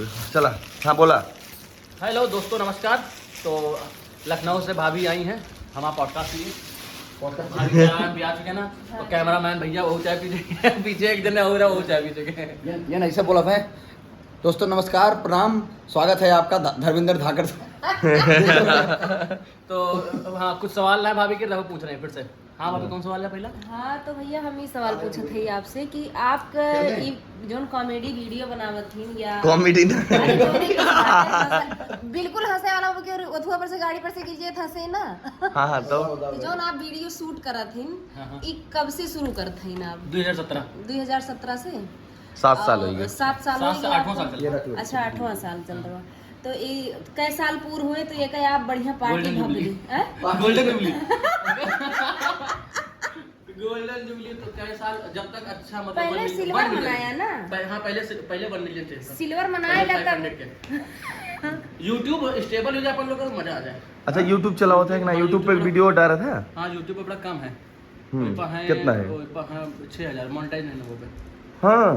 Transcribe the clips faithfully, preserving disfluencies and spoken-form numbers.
चला, हाँ, बोला। हेलो दोस्तों, नमस्कार। तो लखनऊ से भाभी आई हैं हमारा पॉडकास्ट लिए। पॉडकास्ट भाभी के आराम भी आ चुके हैं ना, तो कैमरामैन भैया वो चाय पी चुके हैं, पीछे एक जने और है, वो चाय पी चुके हैं। ये, ये नहीं से बोला मैं। दोस्तों नमस्कार, प्रणाम, स्वागत है आपका ध-, धर्मेंद्र धाकड़। तो हाँ, कुछ सवाल है भाभी के, रहो पूछ रहे हैं फिर से। हाँ भाभी, कौन सवाल है पहला? हाँ, तो भैया हम ई सवाल पूछत हई आपसे कि आप क-, ई जौन कॉमेडी वीडियो बनावत हिन या कॉमेडी ना। अरे, जौन ई बिल्कुल हंसे वाला हो कि ओथुआ पर से गाड़ी पर से गिर जाए त हंसे ना। हाँ, हाँ, तो तो जौन आप वीडियो शूट करत हिन, हाँ, हाँ। ई कब से शुरू करत हिन आप? दो हज़ार सत्रह। दो हज़ार सत्रह से? सात साल और हो गए। सात साल सात हो से गया आठवां आपको? साल चल रहा है। अच्छा, आठवां साल चल रहा। तो ई कै साल पूर हुए तो ये कहे आप बढ़िया पार्टी गोल्डन भर जुबली। ली, हैं? Golden jubilee. गोल्डन जुबली तो कै साल, जब तक अच्छा मतलब पहले one million, silver one million. मनाया ना? पह-, हाँ, पहले से, पहले वन मिलियन चाहिए था। सिल्वर मनाए पहले लग तक। फ़ाइव हंड्रेड के। YouTube स्टेबल हो जाए अपन लोग का, मजा आ जाए। अच्छा, YouTube चलावत है कि ना? हाँ, YouTube पे YouTube वीडियो डालत है? हाँ, YouTube पे बड़ा कम है। हम्म, ओइ पा है, कितना है? ओइ पा है छह हज़ार, मोनेटाइज नहीं ना वो पे। हाँ,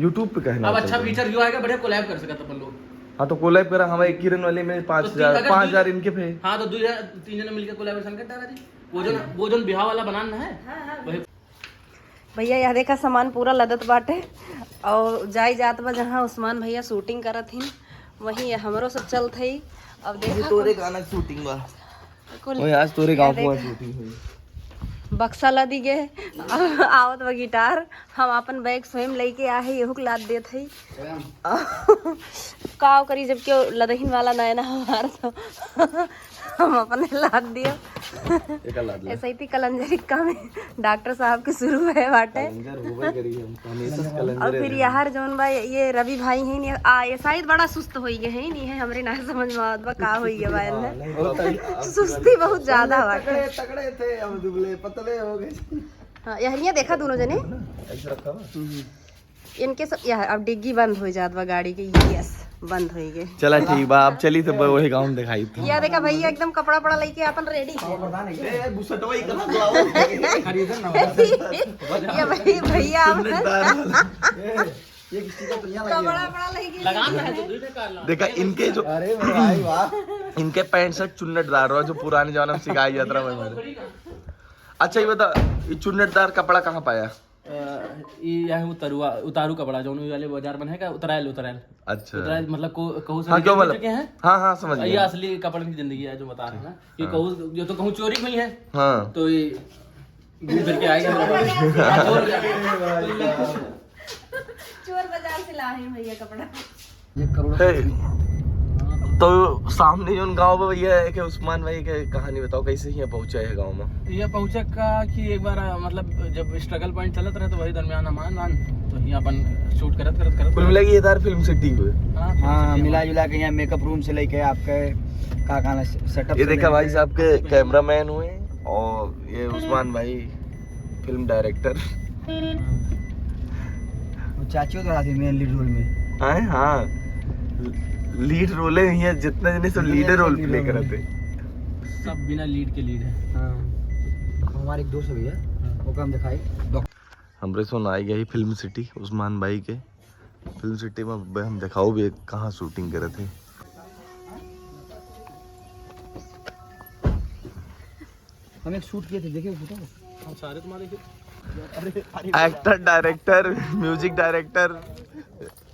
YouTube पे कहना अब अच्छा चाहिए। फीचर जो आएगा, बढ़िया कोलैब कर सकत अपन लोग। हाँ, तो कोलैब करा, हमारे किरण वाले में तो तीन, पाँच हज़ार, अगर पाँच हज़ार दो इनके पे। हाँ, तो दो हज़ार, तीन जने मिलके कोलैबोरेशन कर डाला जी। वो जो, वो जो बिहाव वाला बनाना है, हाँ, हाँ, वही। भैया, यह देखा, सामान पूरा लदत बाटे और जाई जात बा, जहाँ उस्मान भैया शूटिंग करत हिन, वहीं ये हमरो सब चलत हई। अब ये देखा तोरे कुल गाना शूटिंग बा। कुल ओए, आज तोरे गाँव देखा। शूटिंग हुई। बक्सा लदी गे, आवत बा गिटार, हम आपन बैग स्वयं लेके आ है, यहू के लाद देत हई। स्वयं। का करी, जब केहू लदहिन वाला ना है ना हमार, तो हम अपने लाद दियो। एका लाद ले। ऐसे ही थी कलंजरी का में डॉक्टर साहब के शुरू है बाटे। कलंजर होबे करी हम, हमेशा से कलंजर और फिर है। यार जौन बा, ये रवि भाई हैं, ये, आ, ये शायद बड़ा सुस्त होई गए हैं, नहीं है, हमरे ना समझ में आवत बा का होई गए बा इनमें। हाँ, नहीं, तो अभी आपकी सुस्ती वाली बहुत ज्यादा पहले बाटे। तगड़े, तगड़े थे, अब दुबले पतले हो गए। हाँ, यहरिया देखा दोनों जने। ऐसे रखा हुआ? इनके सब, यह अब डिग्गी बंद हो जात बा गाड़ी के। यस, बंद हो गए। चला ठीक बा, अब चली तो वही गाँव में दिखाई थी। या देखा भैया, एकदम कपड़ा पड़ा लेके अपन रेडी है। ए, बुसटवा ही कहाँ बुलाओ? खरीदन ना। ये भाई, भैया अब चुन्नटदार वाला। ए, ये किसी का तो यहाँ लगे कपड़ा हुए। पड़ा लेके लगान ना है तो दुई बेकार ला। देखा इनके जो अरे मेरे भाई, वाह। इनके पैंट शर्ट चुन्नटदार रहो, जो पुराने जमाने में सिखाई जाता रहा वही। अच्छा, ये बता, ये चुन्नटदार कपड़ा कहाँ पाया? अ, ई यह उतरुआ, उतारू कपड़ा, जौन ई वाले बाजार बने का, उतरायल, उतरायल। अच्छा। उतरायल, मतलब, को, कहू से हाँ, निकल क्यों, मतलब? चुके हैं। हाँ, हाँ, समझ ये गया। असली कपड़न की जिंदगी है, जो बता रहे हैं ना। कि हाँ। कहू, जो तो कहू चोरी हुई है। हाँ। तो ये घूम फिर के आएगा। चोर बाजार से ला है भैया कपड़ा। एक करोड़ हे, तो सामने जौन गाँव बा भैया, एक उस्मान भाई के कहानी बताओ, कैसे हियाँ पहुँचा है गाँव में? ये पहुँचा का कि एक बार, अ, मतलब, जब स्ट्रगल पॉइंट चलत रहे, तो वही दरमियान हम आन, आन, तो हियाँ अपन शूट करत, करत, करत, कुल करत। मिला के ये तार फिल्म सिटी हुए। हाँ, फिल्म हाँ, सिटी मिला हमारा। जुला के यहाँ मेकअप रूम से लेके आपके का कहना, सेटअप ये से देखा लेके भाई साहब के कैमरामैन हुए और ये उस्मान भाई फिल्म डायरेक्टर। वो चाचियो तो रहती मेन लीड रोल में। आए, हाँ। लीड रोले नहीं है, जितने जने सब lead leader role lead play role करते। सब बिना लीड के लीड है। हाँ। हमारे एक दोस्त भैया, हाँ। ओका हम दिखाई। डॉक्टर हमरे सुन आई गई फिल्म सिटी उस्मान भाई के। फिल्म सिटी में अब हम दिखाओ भी कहाँ शूटिंग करत है। हम एक शूट किए थे, देखे फोटो? हम सारे तुम्हारे थे। अरे, अरे, actor, director, music director,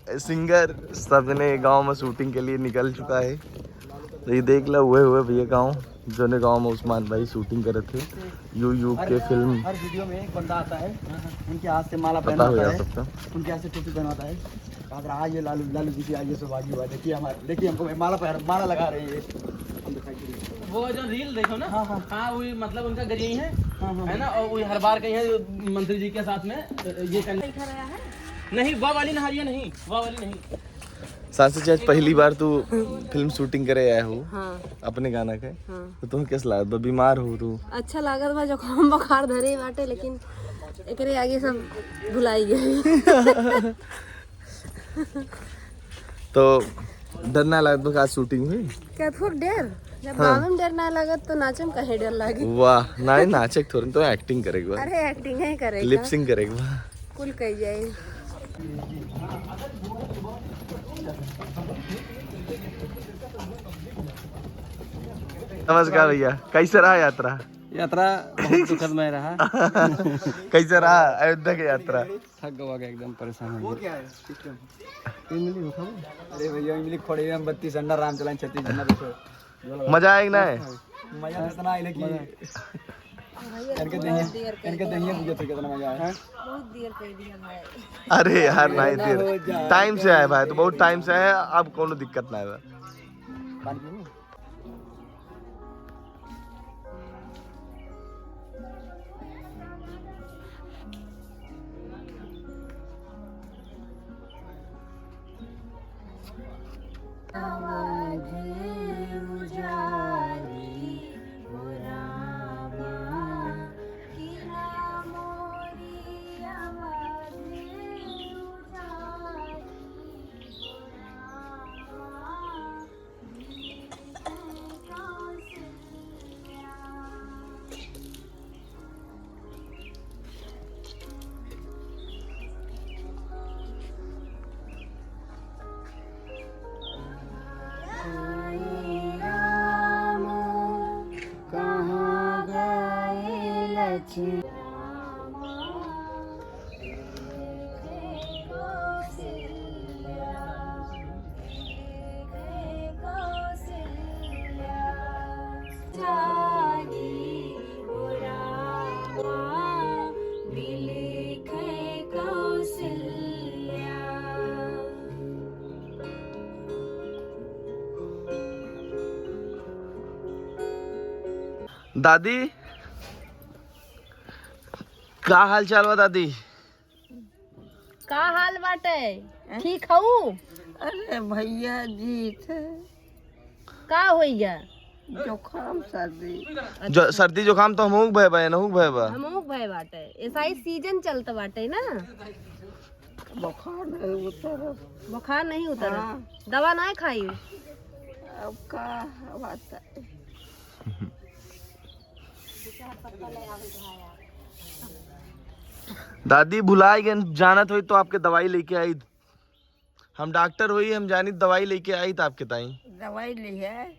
singer, सब जने गांव में शूटिंग के लिए निकल चुका है। तो ये देख लो, हुए हुए भैया गांव, जोने गांव में उस्मान भाई शूटिंग करे थे, यू यू हर, के फिल्म। हर वीडियो में एक बंदा आता है, उनके हाथ से माला पता हो पहनाता जा है, सकता। उनके हाथ से टोपी पहनाता है। कहा था, "आ ये लालू, लालू जी की आज ये सौभाग्य हुआ, देखिए हमारे, देखिए हमको माला पहन, माला लगा रहे हैं ये।" हम दिखाई दे रहे हैं। वो जो रील देखो ना, हाँ, हाँ। हाँ, वही मतलब उनका गरीब है, हाँ, हाँ, है ना, और वही हर बार कहीं है मंत्री जी के साथ में, अ, ये करने। नहीं, वह वाली नहरिया नहीं, वह वाली नहीं। सांसू जी, आज पहली बार तू फिल्म शूटिंग करे आया हो हाँ। अपने गाना के, हाँ। तो तुम्हें कैसा लागत बा? बीमार हो तू? अच्छा लागत बा, जुकाम बुखार धरे बाटे, लेकिन एकरे आगे सब भुलाई गए। तो डर ना लागत बा, आज शूटिंग हुई? क्या थोक डर? जब हाँ। गावे में डर ना लागत तो नाचे में काहे डर लागे? वाह, नहीं नाचे के थोड़ी, तो एक्टिंग करे के बा। अरे एक्टिंग है करे के। लिप सिंक करे के बा। कुल कह जाए। नमस्कार भैया, कैसे रहा यात्रा? यात्रा बहुत दुखदमय रहा। कैसे रहा अयोध्या की यात्रा? थक गवा के एकदम परेशान हो गया। क्या है सिस्टम? इमली उठाओ। अरे भैया, इमली खोड़े में बत्तीस अंडा, राम चलाएं छत्तीस झंडा, देखो। मजा आया कि नहीं? मजा तो इतना आइले कि इनके दहिया, इनके दहिया बुझे थे कितना मजा आया। बहुत देर कर दिया भाई। अरे यार, नहीं देर। टाइम से आए भाई, तो बहुत टाइम से आए, अब कोनो दिक्कत ना है। पानी पीबू? दादी, का हाल चाल बा दादी? का हाल बाटे? हैं? ठीक हऊ? अरे भैया जी थे। का होइगा? जुकाम सर्दी। जो, सर्दी जुकाम तो हमहू के भय बा, एनहू के भय बा। हमहू के भय बाटे। ऐसा ही सीजन चलत बाटे ना। बुखार नहीं उतर। बुखार नहीं उतर। हाँ। दवा ना खाई। अब का बात है? दादी भुलाइ गए, जानत होई तो आपके दवाई लेके आई। हम डॉक्टर होई, हम जानी दवाई लेके आई तो आपके ताई। दवाई ली है।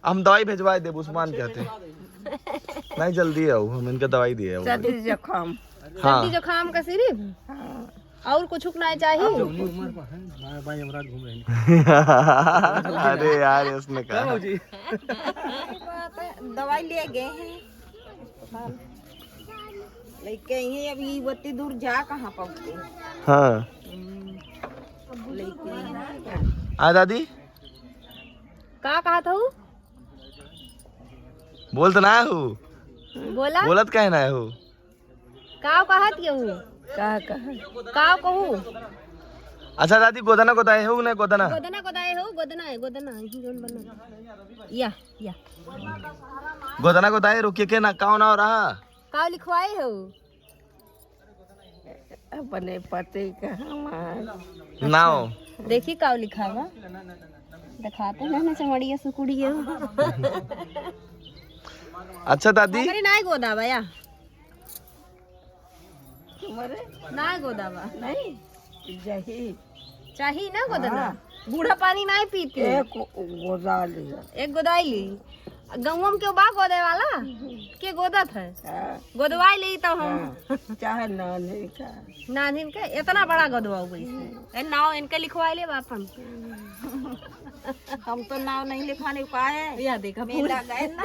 हम दवाई भेजवा देब उस्मान के हाथे। नहीं, जल्दी आओ, हम इनका दवाई दिए आओ। सर्दी जुकाम। हाँ। सर्दी जुकाम का सिर्फ? हाँ। और कुछ ना चाहिए? जौनी उम्र पर है, बाय, बाय यमराज घूम रहे हैं। अरे यार, इसने कहा। दवाई ले गए हैं। लेके आई हैं, अब ये बत्ती दूर जा कहाँ पहुँचते? हाँ। हम्म। लेके आई हैं। आ दादी? का कहत हऊ? बोलत ना हो। बोला। बोलत काहे ना हो? का कहत केहू? का कहा? का कहू? अच्छा दादी, गोदना गोदाए हो ना, गोदना? गोदना गोदाए हो, गोदना है, गोदना है, जौन बना। या, या। गोदना गोदाए, रोकिए के ना, काव नाव रहा? काव लिखवाए हो? अपने पति का हमार। नाव। देखी काव लिखा बा। दिखाते हैं ना चमड़िया सुकुड़िया। अच्छा दादी। हमरे नाय गोदा बा या? तुम्हारे? ना गोदावा। नहीं, जही। चाही ना गोदना? हाँ। बूढ़ा पानी ना पीती। एक गोदा लिया। एक गोदाई ली। गौवा में केहू बा गोदे वाला? के गोदत है? हाँ। गोदवाई ली तो हम। हाँ। चाहे नान्ही का। नान्हिन के इतना बड़ा गोदवा गई। ए, नाव इनके लिखवाई ले बाप हम। हम तो नाव नहीं लिखाने पाए। या देखा, मेला फूल। गए ना।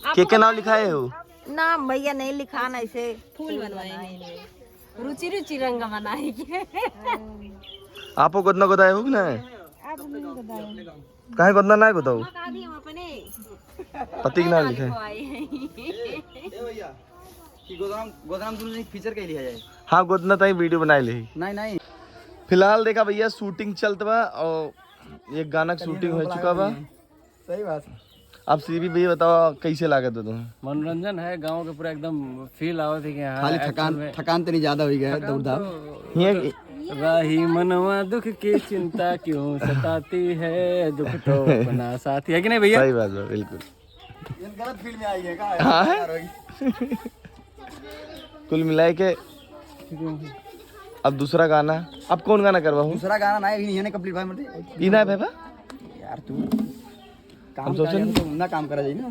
आप के, के नाव लिखाए हो? नाम भैया नहीं लिखान, ऐसे फूल फूल बनवाए बनवाए हैं। रुचि रुचि रंग बनाए के। आपो गोदना गोदाए हो कि ना? आप नहीं गोदाए। काहे गोदना ना गोदाओ? का दिए हम अपने पति के नाम लिखे। लिखवाए हैं। ए, ए भैया, कि गोदना, गोदना में तुमने फीचर कह लिया जाए। हाँ, गोदना ताई वीडियो बनाए ले। नहीं, नहीं। फिलहाल देखा भैया, शूटिंग चलत बा और एक गाना के शूटिंग हो चुका बा। सही बात। आप सीबी भैया बताओ, कैसे लागत है तुम्हें? मनोरंजन है, गाँव के पूरा एकदम फील आवत है कि हाँ, खाली एक्शन थकान, में थकान तनी ज्यादा हो गया है, थकान दौड़ धाम। तो हियाँ की रही मनवा दुख की चिंता क्यों सताती है, दुख तो अपना साथी है कि नहीं भैया? सही बात है, बिल्कुल। ये गलत फील्ड में आई है, का है? हाँ। कुल मिलाए के अब दूसरा गाना, अब कौन गाना करवा हो? दूसरा गाना ना, अभी नहीं है ना, complete भाई, मत। ई ना है भाई बा? यार तू काम हम सोचन कर, तो ना काम करा जाए ना।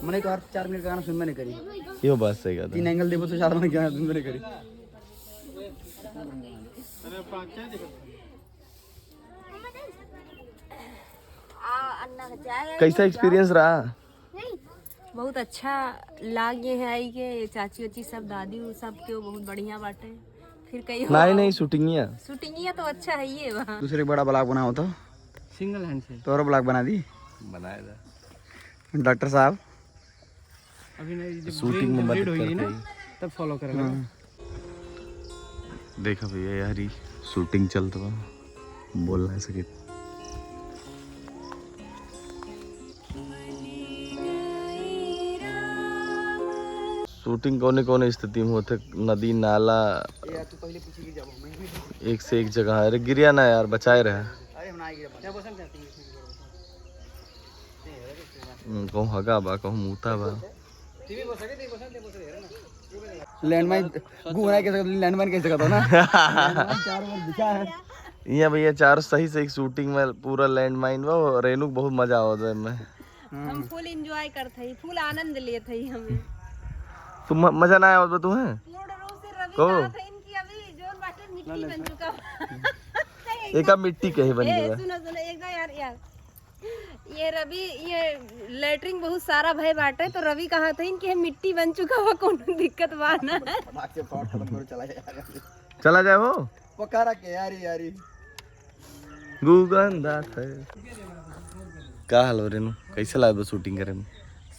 मने तो हर चार मिनट का गाना सुनबे नहीं करी। यो बात सही कहता तीन है। एंगल देखो तो चार मिनट गाना सुनबे नहीं करी। कैसा एक्सपीरियंस रहा? बहुत अच्छा लागे है आई के, चाची वाची सब, दादी उ सब के बहुत बढ़िया बाटे। फिर कहीं नहीं, नहीं, शूटिंगिया। शूटिंगिया तो अच्छा है ये वहाँ। दूसरे बड़ा ब्लॉग बनाओ तो। सिंगल हैंड से। तोरो ब्लॉग बना दी। बनाए दा। डॉक्टर साहब। अभी नहीं, जब शूटिंग में ब्रेन मदद जनरेट होई करते ना, ही। तब फॉलो करेगा। हाँ। देखा भैया, यार, ई शूटिंग चलत बा, बोल ना सकित। शूटिंग कौने कौने स्थिति में होत है? नदी, नाला, एक से एक जगह। अरे गिरिया ना यार, बचाए रहे। हम्म, कहूँ हगा बा, कहूँ मूता बा। लैंडमाइन, गुहरा कैसे करता, लैंडमाइन कैसे करता ना? लैंडमाइन चारों ओर बिछा है। यहाँ भैया चार सही सही शूटिंग में पूरा लैंडमाइन बा, और रेनू के बहुत मजा आवत बा एमे। हम फुल एंजॉय करत हई, फुल आनंद लेत हई हमें। तू म-, मजा ना आवत बा तुम्हें? पूर्ण रूप से रवि को? कहा था इनकी अभी जोन बाटे मिट्टी बन चुका बा। एका मिट्टी कहे बन ए, गया। सुनो, सुनो, एक बार यार, यार। ये रवि, ये लेटरिन बहुत सारा भय बाटे, तो रवि कहा था इनकी मिट्टी बन चुका बा, कोनो दिक्कत बा ना। फटाक से फ्रॉड खत्म करो, चला जाए। चला जाए हो? पकारा के यारी यारी। गुगन दात है। का हाल हो रेनू? कैसे लागत बा शूटिंग करे में?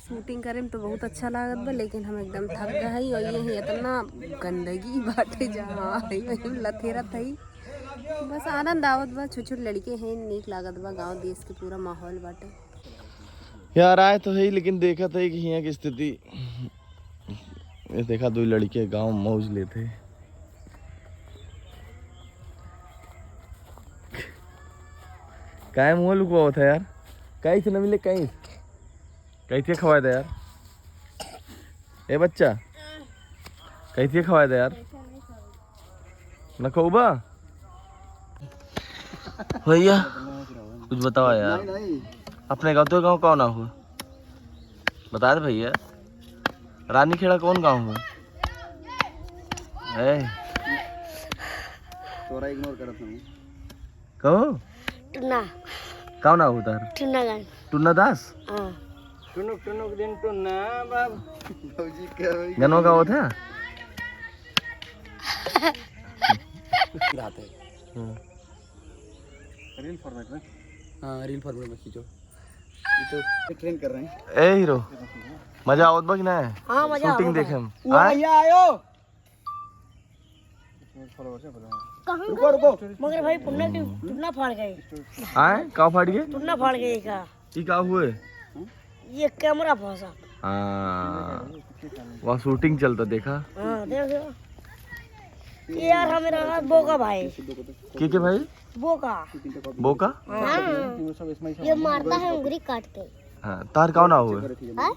शूटिंग करे में तो बहुत अच्छा लागत बा, लेकिन हम एकदम थक गए हई और ये ही इतना गंदगी बाटे जहाँ हई, वहीं लथेरत हई। बस आनंद आवत बा, छोट छोट लड़के हैं, नीक लागत बा, गाँव देश के पूरा माहौल बाटे। यार आए तो है, लेकिन देखत है कि हियाँ की स्थिति, ये देखा, दो लड़के गाँव मौज लेते हैं। काहे मुँह लुकवावत है यार? कहीं से न मिले, कहीं, कहीं से खवाए दे यार। ए बच्चा, कहीं से खवाए दे यार। न खौबा? भैया, कुछ बतावा यार। नहीं, नहीं। अपने गाँव तो गाँव कौन हुआ? बता दे भैया, रानी खेड़ा कौन गाँव हुआ? ए। तोरा इग्नोर करत हूँ। कहो? टुन्ना। का नाम होता है? टुन्ना गान। टुन्ना दास? हाँ। टुनुक टुनुक दिन टुन्ना बाब। भौजी के होई। गनवा का होता है? गाते। हम्म। रील फॉर्मेट में। हाँ, रील फॉर्मेट में खींचो। ये तो ट्रेन कर रहे हैं। ए हीरो, मजा आवत बा कि ना? हाँ, मजा शूटिंग आवत बा। देखे हम। वो आए? भैया आयो। कहाँ रुको, रुको। मगर भाई, पुन्ना की, पुन्ना फाड़ गए। आए? का फाड़ गए? पुन्ना फाड़ गए का? ई का हुए? ये कैमरा फंसा। हाँ, वहाँ शूटिंग चलता, देखा? हाँ, देख लो। ये यार, हमारा बोका भाई। के के भाई? बोका। बोका? हाँ। ये मारता है उंगली काट के। हाँ, तार का ना हुए? हाँ?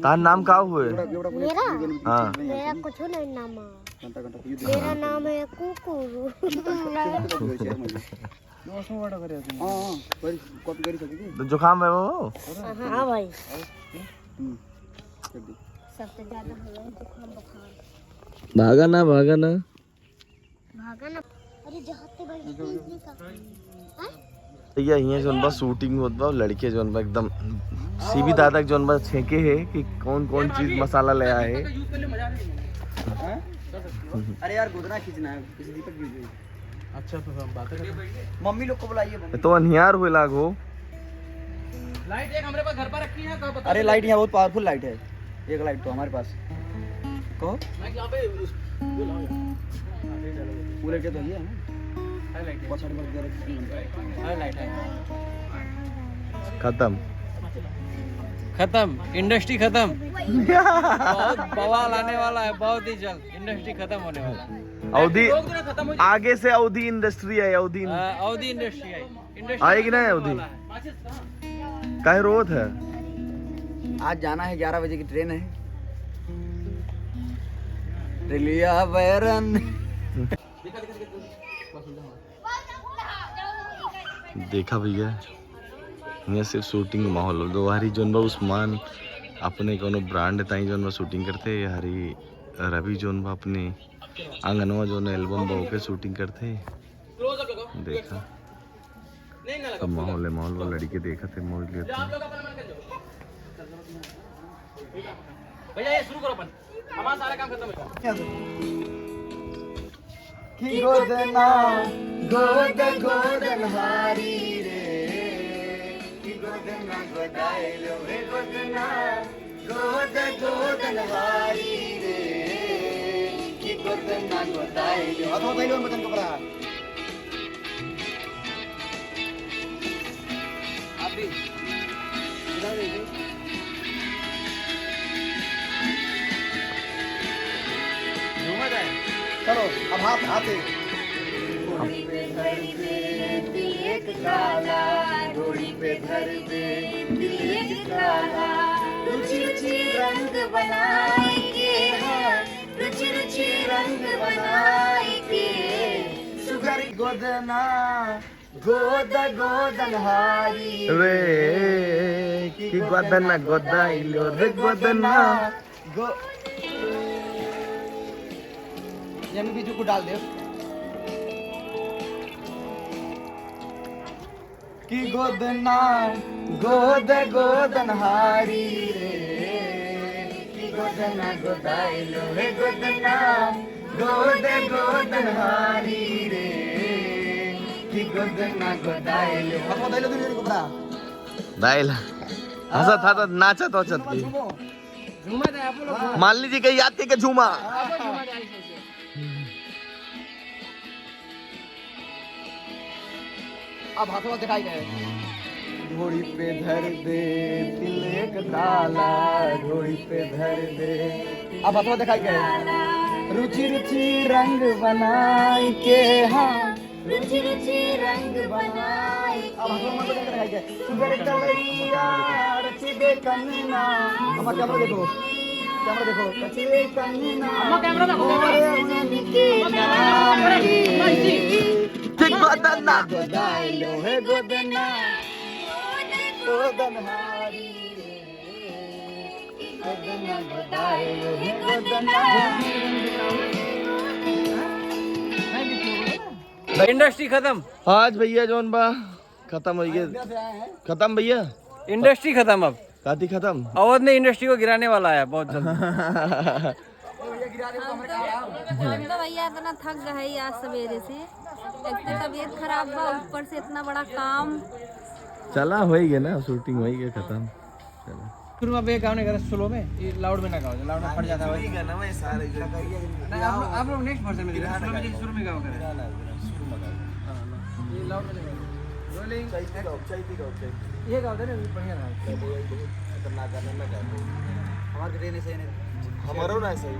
तार नाम का हुए? मेरा? हाँ। मेरा कुछ नहीं नाम है। मेरा नाम है कुकुर। हाँ, हाँ, कॉपी करी सके। तो जुकाम है वो? हाँ भाई। हम्म, कर दे। सबसे ज्यादा हो रहा है जुकाम बुखार। भागा ना, भागा ना। भागा ना। अरे, जहाँ ते भाई, इसने, इसने का? भैया, हियाँ जौन बा शूटिंग होत बा, लड़के जौन बा एकदम सीबी दादा के जौन बा छेंके है कि कौन कौन चीज मसाला ले आए है। हाँ? अरे यार, गोदना खींचना है, किसी दीपक भी। अच्छा, तो हम बातें करते हैं। मम्मी लोग को बुलाइए, मम्मी। तो अन्हियार हुए लागो। लाइट एक हमरे पास घर पर रखी है, कब बता अरे, दे। लाइट यहाँ बहुत पावरफुल लाइट है, एक लाइट तो हमारे पास। कहो। लाइट यहाँ पे उस, वो लाओ यहाँ। वो लाइट तो ये है ना? है लाइट है। बहुत सारे बल्ब जरा है लाइट है। खत्म। खत्म, इंडस्ट्री खत्म। बहुत बवाल आने वाला है, बहुत ही जल्द इंडस्ट्री खत्म होने वाला है। अवधी, रोक दो ना, खत्म हो जाए। आगे से अवधी इंडस्ट्री है, अवधी। हाँ, अवधी इंडस्ट्री है। इंडस्ट्री आएगी ना खत्म होने अवधी? वाला है। काहे रोवत है? आज जाना है, ग्यारह बजे की ट्रेन है। लिया बैरन। देखा भैया, हियाँ सिर्फ shooting माहौल हो। दोहारी जौन बा उस्मान अपने कौनो brand ताई जौन बा shooting करते, यारी रवि जौन बा अपने आंगनवा जौन album बा ओके shooting करते। देखा सब माहौल है, माहौल बा, लड़के देखत है, मौज लेत है। भैया, ये शुरू करो अपन। हमारा सारा काम खत्म है। कि गोदना, गोद, गोदन हारी रे, कि गोदना गोदाइलो, हे गोदना, गोद, गोदन हारी रे, कि गोदना गोदाइलो। हाथ उठाइलो, बटन को बड़ा। आप भी। इधर देखिए। घूमा जाए। चलो, अब हाथ, हाथ है। ढोड़ी पे धर दे तिलक काला, ढोड़ी पे धर दे तिलक काला, रुचि रुचि रंग बनाए के है, रुचि रुचि रंग बनाए के, सुघर गोदना गोद गोदन हारी रे, कि गोदना गोदाइलो रे गोदना। गो-, ये हमने बीजू को डाल दे। कि गोदना गोद गोदन हारी रे, कि गोदना गोदाइलो हे गोदना, गोद गोदन हारी रे, कि गोदना गोदाइलो। हाथ उठाइलो दुनिया को बड़ा। दाइल। हंसत हंसत नाचत वाचत की। झूमो। झूमा जाए आप लोग। मान लीजिए कि याद करके झूमा। आप लोग झूमा जाए ऐसे, ऐसे। अब हाथवा दिखाई दे। ढोड़ी पे धर दे तिलक काला, ढोड़ी पे धर दे। अब हाथवा दिखाई दे। रुचि रुचि रंग बनाई के, हाँ। रुचि रुचि रंग बनाई के। अब हाथवा मत दिखाई दे। सुघर कलैया रचि दे कंगना। अब कैमरा देखो। कैमरा देखो। रचि दे कंगना। अम्मा कैमरा देखो, कैमरा। मोरे मन के नाम की। ठीक बात है ना। गोदाइलो हे गोदना, गोदनहारी रे, गोदना गोदाइलो हे गोदना। Industry खत्म। आज भैया जौन बा खत्म हो गया। अयोध्या से आए हैं। खत्म भैया। Industry खत्म अब। काती खत्म। अवध ने industry को गिराने वाला है बहुत जल्द। हम तो, हम तो भैया इतना थक गए हैं आज सवेरे से, एक तो तबीयत खराब बा, ऊपर से इतना बड़ा काम। चला, हो ही गया ना, shooting हो ही गया खत्म। चलो। शुरू में आप ये गाओ नहीं करते, slow में, ये loud में ना गाओ, loud में फट जाता है। ठीक है ना, मैं सारे जो ना, आप लोग, आप लोग next version में देखो, slow में, जैसे शुरू में गाओ करें। ना, ना, शुरू में गाओ। हाँ, ना। ये loud में नहीं गाओ। Rolling। चैती गाओ, चैती गाओ, चैती। ये गाओ, ना, ये बढ़िया गाओ। चैती गाओ, बहुत खतरनाक गाना, ना गाओ। हमारे train ऐसे ही नहीं। हमारो ना ऐसे ही।